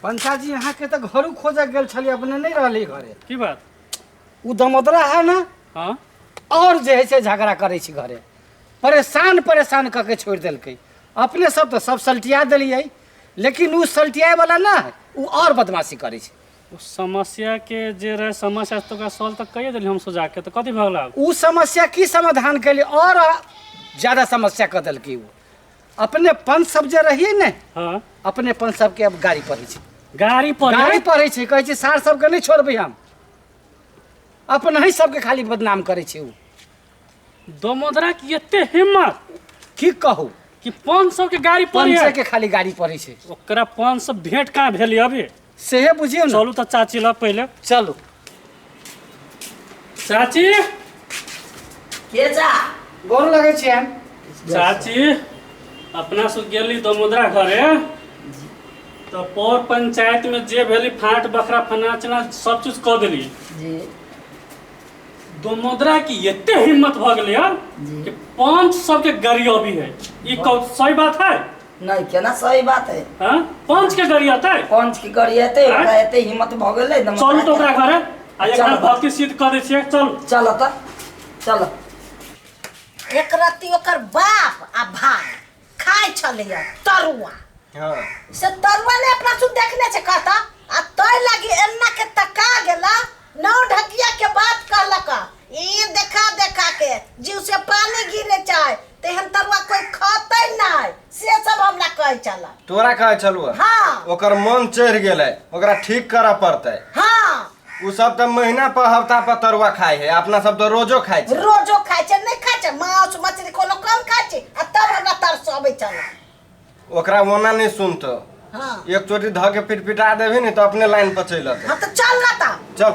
पंचाजी अहाँके तऽ घरो खोजऽ गेल छलियै, अपने नहि रहलै घरे। की बात? ओ दमोदरा है ने। हाँ। और जे है से झगड़ा करै छै घरे, परेशान परेशान कऽ के छोड़ि देलकै। अपने सब तऽ सब सल्टिया देलियै, लेकिन ओ सल्टियाए वाला ना है, ओ और बदमाशी करै छै। ओ समस्या के जे रहे समस्या तऽ ओकरा सॉल्व तऽ कहिए देली हमसब जाके, तऽ कथी भऽ गेल आब? ओ समस्या की समाधान केली, और ज्यादा समस्या कऽ देलकै। ओ अपने पंच सब जे रहियै ने। हाँ। अपने पंच सबके अब गाड़ी पड़ै छै। गाड़ी पड़ै? गाड़ी पड़ै छै, कहै छै सार सबके नहि छोड़बै हम, अपनहि सबके खाली बदनाम करै छै ओ। दमोदरा की एते हिम्मत? की कहू कि 500 के गाड़ी पड़ै? 500 के खाली गाड़ी पड़ै छै। ओकरा 500 भेंट कहाँ भेलै अभी? सेहे बुझियौ ने। चलू तऽ चाची लग पहिले। चलू। चाची। के जा? गोर लगै छियनि। चाची, अपना सब गेली दमोदरा घरे तऽ पौर पंचायत में जे भेली फाट बखरा फना चना सब चीज कऽ देली। जी। दमोदरा की एते हिम्मत भऽ गेलै यार जी। कि पंच सबके गरियबी है, ई कौ सही बात है? नहीं, केना सही बात है? हाँ, पंच के गरियतै? पंच के गरियतै? आँय? ओकरा एते हिम्मत भऽ गेलै दमोदरा चलू तऽ ओकरा के? घरे आ एकरा चलू। भक्ति सिद्ध कऽ दै छियै, चलू। चल तऽ चल। एक रत्ती ओकर बाप आ भाय खाइ छलैया तरुआ। हाँ। से तरुआ ने अपना सुन देखने छै कहता, आ तै लागी एन्ना के तका गेला, नौ ढकिया के बात कहलक, ई देखा देखा के जीव से पानी गिरे चाहे तेहन तरुआ कोई खतै नहीं, से सब हमरा कहै छला। तोरा कहै छलु? हाँ। ओकर मन चढ़ि गेलै, ओकरा ठीक करऽ पड़तै। हाँ। उ सब तऽ महीना पर हफ्ता पर तरुआ खाइ है, अपना सब तऽ रोजो खाइ छै। रोजो खाइ छै, नहि खाइ छै? मांस मछली कोनो कम खाइ छै? आ तब हमरा तरसबै छला। ओकरा ओना नहि सुनतो। हाँ। एक चोटी धऽ के पिटपिटा देबही ने तऽ अपने लाइन पर चलि अतै। हाँ तऽ चल ना तऽ। चल।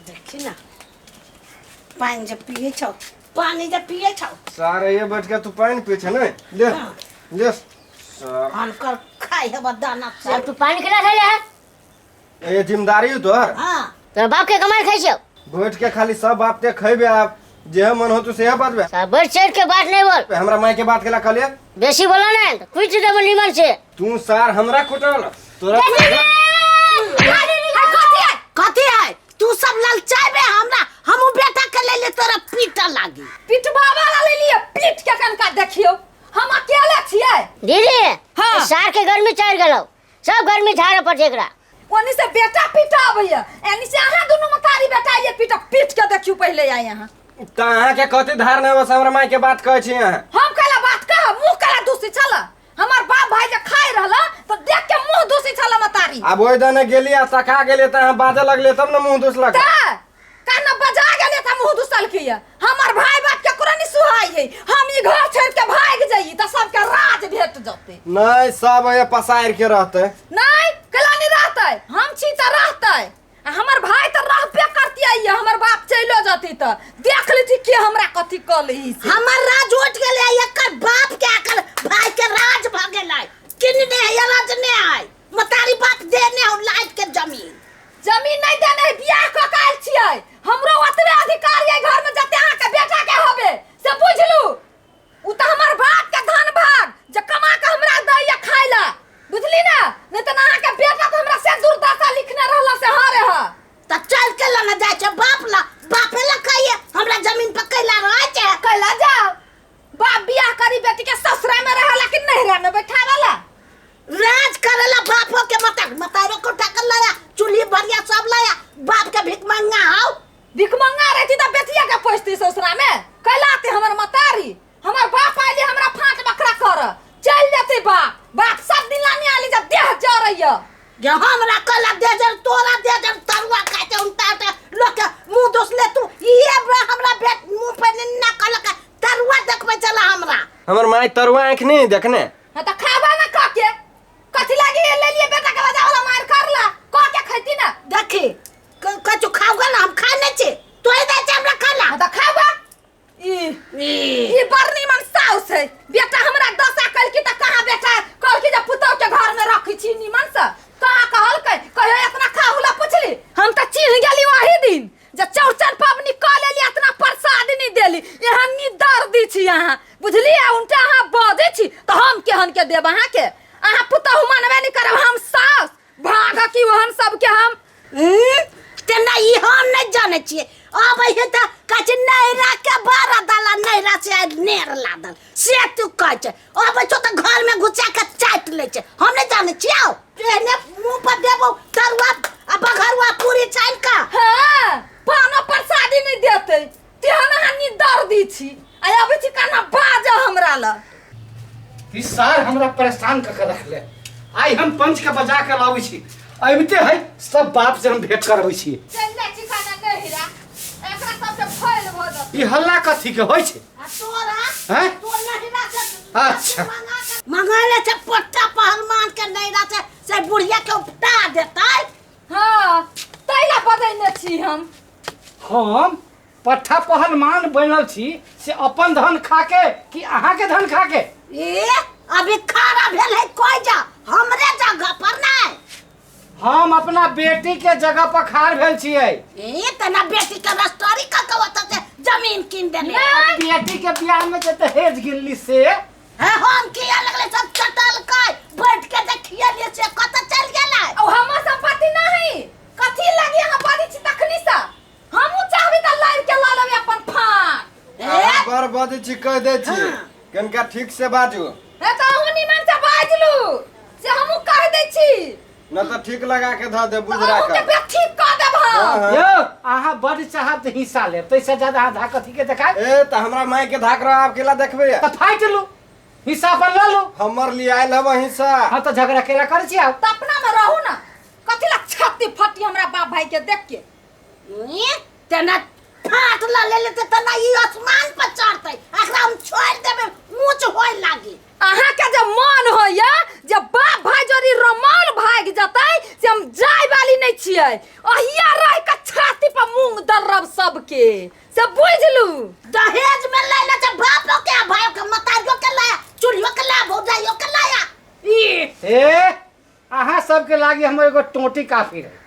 देखी ना, पानि जे पियै छौ, पानि जे पियै छौ। सारे ये बैठ के तू पानि पी छै ने, ले। हाँ। ले सार। हनकर खाइ हेबा दाना से। अब तू पानि केना खाइ है? ये जिम्मेदारी तोहर। हाँ। तोरा बाप के कमाई खाइ छौ? बैठ के खाली सब बाप के खैबे, आब जे मन हो तू सेहे बाजबे। सब बढ़ चढ़ के बात नहीं बोल। हमरा माय के बात केला कहलिए? बेसी बोला ना तो कुछ देबो निमन से। तू सार हमरा कुटल तोरा। कथी है, कथी है? तू सब ललचाबे हमरा, हमहू बेटा के ले ले तोरा पीट लागी। पिटबावा ला ले लिए पीट के कनका देखियो, हम अकेले छियै। दीदी। हाँ। सार के गर्मी चढ़ गेलो, सब गर्मी झाड़े पर एकरा। ओनी से बेटा पिटाबैया, एनी से अहाँ दुनू मतारी बेटा ये पीट पीट के देखियो पहिले आइ अहाँ। तऽ अहाँके कथी धार नहि बस हमरा माय के बात कहै छी अहाँ? हम कहला बात कह, मुंह कहला दूसी छल? हमर बाप भाई जे खाइ रहला तऽ देख के मुंह दूसी छल मतारी। आब ओहि दने गेली आ तका गेली तऽ अहाँ बाजऽ लगलियै तब ने मुँह दुसलक। तऽ कान बजा गेलै तऽ मुंह दूसल की हमर भाई बाप केकरो नहीं सुहाई है। हम ई घर छोड़ के भाग जाई तऽ सबके राज भेट जतै। नहि, सब ये पसारि के रहतै। नहीं, कैला नहीं रहतै? हम छी तऽ रहतै, आ हमर भाई तऽ रहबे करतियै। हमर बाप चलो जती तऽ देख लेती के हमरा कथी कऽ लही से। हमर राज उठ गेलै, एकर बाप के एकर भाई के राज भऽ गेलै। किनने है राज ने है मतारी बाप देने हो लाइट के जमीन। जमीन नहीं देने है, बियाह कऽ के आयल छियै, हमरो ओतबे अधिकार ये घर में जते अहाँके बेटा के होबे से, बुझलू? उ तऽ हमर बाप के धन भाग जे कमा के हमरा दैया खाइ ला, बुझली ना? नहीं तऽ अहाँके बेटा तऽ हमरा से दुर्दशा लिखने रहला से हरे ह। तऽ चल के लना जाइ छै बाप ला, बापे ला खाइए, हमरा जमीन पर कैला रहै छै? कैला जाओ बाप बियाह करी बेटी के ससुरा में रहला कि नैहरा में बैठावला? राज करेला बापो के मता मतारो को उठा कर लाया, चूल्ही भरिया सब लाया, बाप के भीख मंगा आओ। भीख मंगा रहती तऽ बेटिया के पोसती ससुरा में कैला आते हमर मतारी? हमर बाप आइली हमरा फाट बकरा कर चल जेते बाप, बाप सब दिन लानी आली जब देह जरैया। जे हमरा कला दे जर तोरा दे जर तरुआ खाते उनता उनता लोग के मुंह दोसले तू ये हमरा बेट मुंह पे निन्ना कलक तरुआ देखबै चला हमरा। हमर माय तरुआ आँखि नहि देखने। हाँ तऽ खाबा ना कह के कथी लागी ले लिए बेटा के बजा वाला मार कर ला कह के खैती ना। देखी कछु खाओगा ना, हम खा नहीं छी, तो ही दे छे हमरा खाला। हाँ तऽ खाबा। ई ई बड़ निमन साउस है, बेटा हमरा दशा कल की तऽ कहाँ बेटा कहल की जे पुतौह के घर में रखी छी निमन से, कहाँ कहलकै? कहियो इतना खाहुला पुछली? हम तऽ चिन्ह गेली वही दिन जे चौरचन पबनी कऽ लेली, इतना प्रसाद नहीं देली, एहन नी दर्दी छी अहाँ बुझलियै उनटा अहाँ बजै छी तऽ हम केहन के देब अहाँके अहाँ पुतहु मानबे नहि करब हम सास भाग की ओहन सबके हम तेना ई हम नहि जानै छियै अबै है तऽ कहै छै नैरा के बारह दला नैरा से आइ नेर लादल से तू कहै छै अबै छौ तऽ घरमे घुसा के चाटि लै छै हम नहि जानै छियै आउ एहने मुँह पर देबौ तरुआ आ बघरुआ पूरी छानि कऽ हाँ पानो प्रसादी नहि देतै तेहन अहाँ निदर्दी छी आ अबै छी केना बाजऽ हमरा लग ई सार हमरा परेशान कऽ के रखले आइ हम पंच के बजा के लाबै छी अबिते है सब बाप से हम भेंट करबै छी चलि जाइ छी खाना नहि हीरा एकरा सबके फैल भऽ जेतै ई हल्ला कथी के होइ छै आ तोरा हैं तो नहिरा से अच्छा। मंगा ले छै पोटा पहलवान के नहिरा से से बुढ़िया के उपटा देतै हाँ तै ला बजैने छी हम हम पट्ठा पहलवान बनल छी से अपन धन खा के कि अहाँके धन खा के ए अभी खड़ा भेल है कोई जा हमरे जगह पर नहीं हम अपना बेटी के जगह पर खाड़ भेल छियै ए तना बेटी के रस्टोरी का के ओतऽ से जमीन कीन देने बेटी के बियाह में जे दहेज गिनली से है हम किया लगले सब चटल के बैठ के जे खियलिए से कतऽ चल गेलै और हमर संपत्ति नहीं कथी लगी अहाँ बजै छी तखनी से हमहूँ चाहबै तऽ लड़ि के लऽ लेबै अपन फाँक अहाँ बड़ बजै छी कहि दै छी कनिका ठीक से बाजू ए तऽ अहूँ निमन से बाजलू से हमहूँ कहि दै छी न तऽ ठीक लगा के धऽ दे बुझ अहूँ के राखब बेठीक कऽ देब हम हाँ, हाँ। यौ अहाँ बड चाहब तऽ हिस्सा लेब ताहिसँ ज्यादा अहाँ धाक कथी के देखायब ए तऽ हमरा माय के धाक रह आब केला देखबै तऽ फाटि लू हिस्सा अपन लऽ लू हमर लियायल हब हिस्सा हाँ तऽ झगड़ा केला करै छी आब तऽ अपना में रहू ना कथी ला छाती फटी हमरा बाप भाई के देख के ई तेना फाट ल ले लेते तेना ई आसमान पर चढ़तै एकरा हम छोड़ देबै ऊंच होय लागी अहाँ के जे मन होइया जे बाप भाई जोड़ी रमौल भागि जेतै से हम जाय वाली नहीं छियै अहिया रह के छाती पर मूंग दर्रब सबके से बुझलू दहेज में ले ले छै बापो के आ भाइयो के मतारियो के लाया चूल्हियो के लाया भौजाइयो के लाया ई ए अहाँ सबके लागी हमर एगो टोटी काफी रहे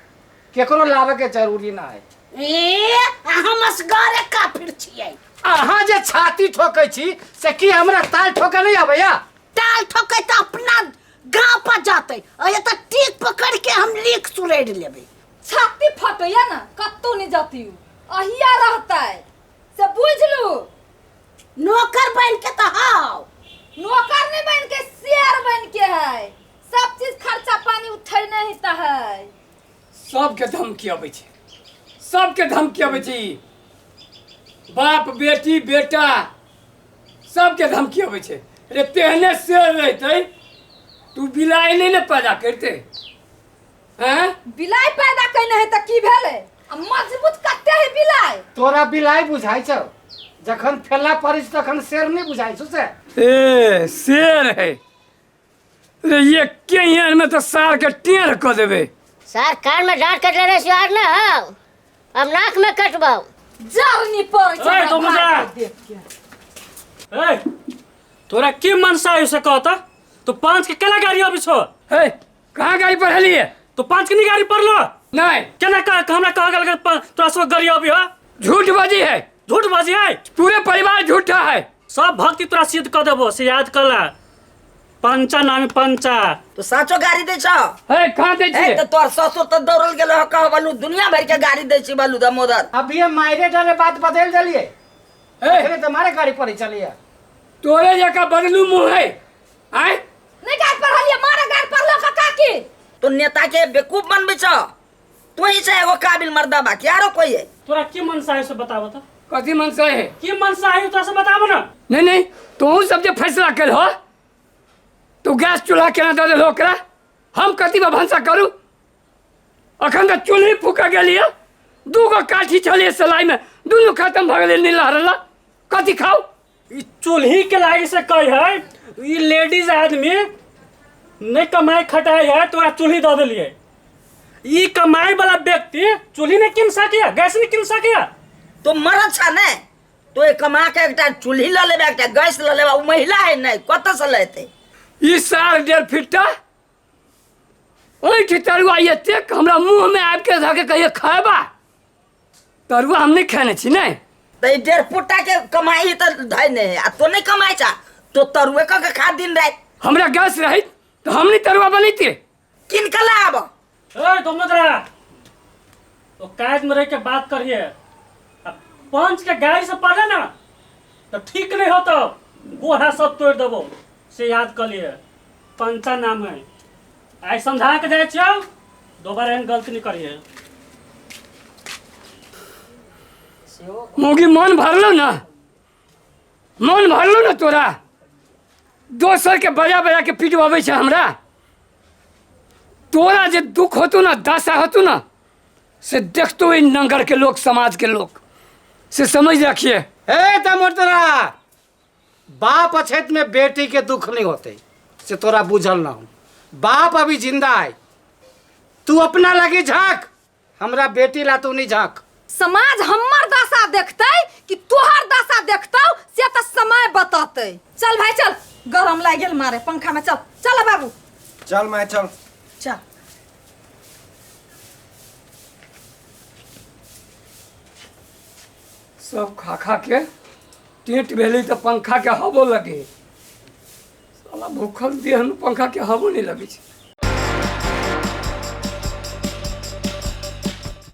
केकरो लाबे के जरूरी ना है ए आ हम असगरे काफिर छियै अहाँ जे छाती ठोकै छी से की हमरा ताल ठोके नहीं आबैया ताल ठोकै तऽ अपना गाँव पर जाते आ एतऽ टीक पकड़ के हम लीक सुरैड़ लेबै छाती फटैया ना कतौ नहीं जती अहिया रहतै से बुझलू नौकर बन के तऽ हाउ नौकर नहीं बन के शेर बन के है सब चीज खर्चा पानी उठे नहीं त है सबके धमकी अबै छै सबके धमकी अबै छै ई बाप बेटी बेटा सबके धमकी अबै छै रे तेहने शेर रहितै तू बिलाइ नहि ने पैदा करिते हैं बिलाइ पैदा कैने है त की भेलै आ मजबूत कते है बिलाइ तोरा बिलाइ बुझाइ छौ जखन फेला पड़ै छै तखन शेर नहि बुझाइ छौ से ए शेर है रे ये के यहाँ में तो सार के टेढ़ कऽ देबै सर कान में डांट कटले रहे सिवार ना हो अब नाक में कटबाओ जरनी पड़ै छै ओए, हमरा तो मुदा। भाइ के देख के ए तोरा की मनसा है से कहता तो पाँच के केना गाड़ी अबै छौ हे कहाँ गाड़ी पर हलिए तो पाँच के नहीं गाड़ी पड़लो नहीं केना कह हमरा कह गेल तोरा सब गाड़ी अबै हो झूठ बाजी है झूठ बाजी है पूरे परिवार झूठा है सब भक्ति तोरा सिद्ध कऽ देबो से याद कर ला पंचा नामी पंचा तो साँचो गाड़ी दै छौ हे कहाँ दै ए छियै तऽ तोहर ससुर तऽ दौड़ल गेलो हँ कह बलू दुनिया भर के गाड़ी दै छी बलू दामोदर अभी हम मारे डरे बात बदल देलिए हे अखने तऽ मारे गाड़ी पड़ै चलिए तोरे जकाँ बदलू मुँह है आँय नहीं गाड़ पर हलिए मारे गाड़ पर लो काका की तो नेता के बेवकूफ बनबै छौ तू ही से एगो काबिल मर्दा बाकी आरो कोई है तोरा की मनसा है से बताबो तऽ कथी मनसा है की मनसा है तोरा से बताबो ना नहीं नहीं तोहू सब जे फैसला कल हो तू गैस चूल्हा केना दऽ देलहो ओकरा हम कथी पर भनसा करू अखन तऽ चूल्ही फूकऽ गेलियै दू गो काठी छलियै सलाइमे दुनू खत्म भऽ गेलै नीला हरला कथी खाउ ई चूल्ही के लागी से कही है ई लेडीज आदमी नहीं कमाई खटाई है तोरा चूल्ही दऽ देलियै ई कमाई वाला व्यक्ति चूल्ही नहीं किन सकिया गैस नहीं किन सकिया तो मरद छ ने तो एक कमा के एकटा चूल्ही लऽ लेबै एकटा गैस लऽ लेबै ओ महिला है नहि कतऽ से लेतै ई साल डेढ़ फिट्टा ओहि तरुआ एतेक हमरा मुँहमे आबि के धऽ के कहियो खयबा तरुआ हम नहि खेने छी नहि तऽ ई डेढ़ फुट्टा के कमाई तऽ धै नहि है आ तो नहि कमाइ छा तो तरुए कऽ के खा दिन राति। हमरा गैस रहित तऽ हम नहि तरुआ बनैतियै। किन के लाब। ए दोमोदरा, ओ काज में रह के बात करिए, अब पंच के गाड़ी से पड़े ना तो ठीक नहीं होता, गोहा सब तोड़ देबो से याद कर लिए। पंचा नाम है, आई समझा के जाए छियो, दोबारा एहन गलती नहीं करिए। मौगी मन भरलो ना, मन भरलो ना तोरा, दोसर के बजा बजा के पिटवाबै छै हमरा। तोरा जे दुख होतो ना, दशा होतो ना, से देखतो ई नगर के लोग, समाज के लोग, से समझ रखिए। ए तोरा बाप अछैत में बेटी के दुख नहीं होते, से तोरा बुझल ना हो। बाप अभी जिंदा है, तू अपना लगी झाँक, हमरा बेटी ला तू नहीं झाँक। समाज हमर दशा देखते कि तोहर दशा देखतौ से तो समय बतौते। चल भाई चल, गरम लागि गेल मारे पंखा में, चल चल बाबू चल माय चल चल। सब खा खा के टेंट भेलै तऽ पंखा के हवो लगे, साला भूखल देह में पंखा के हवो नहीं लगे छै।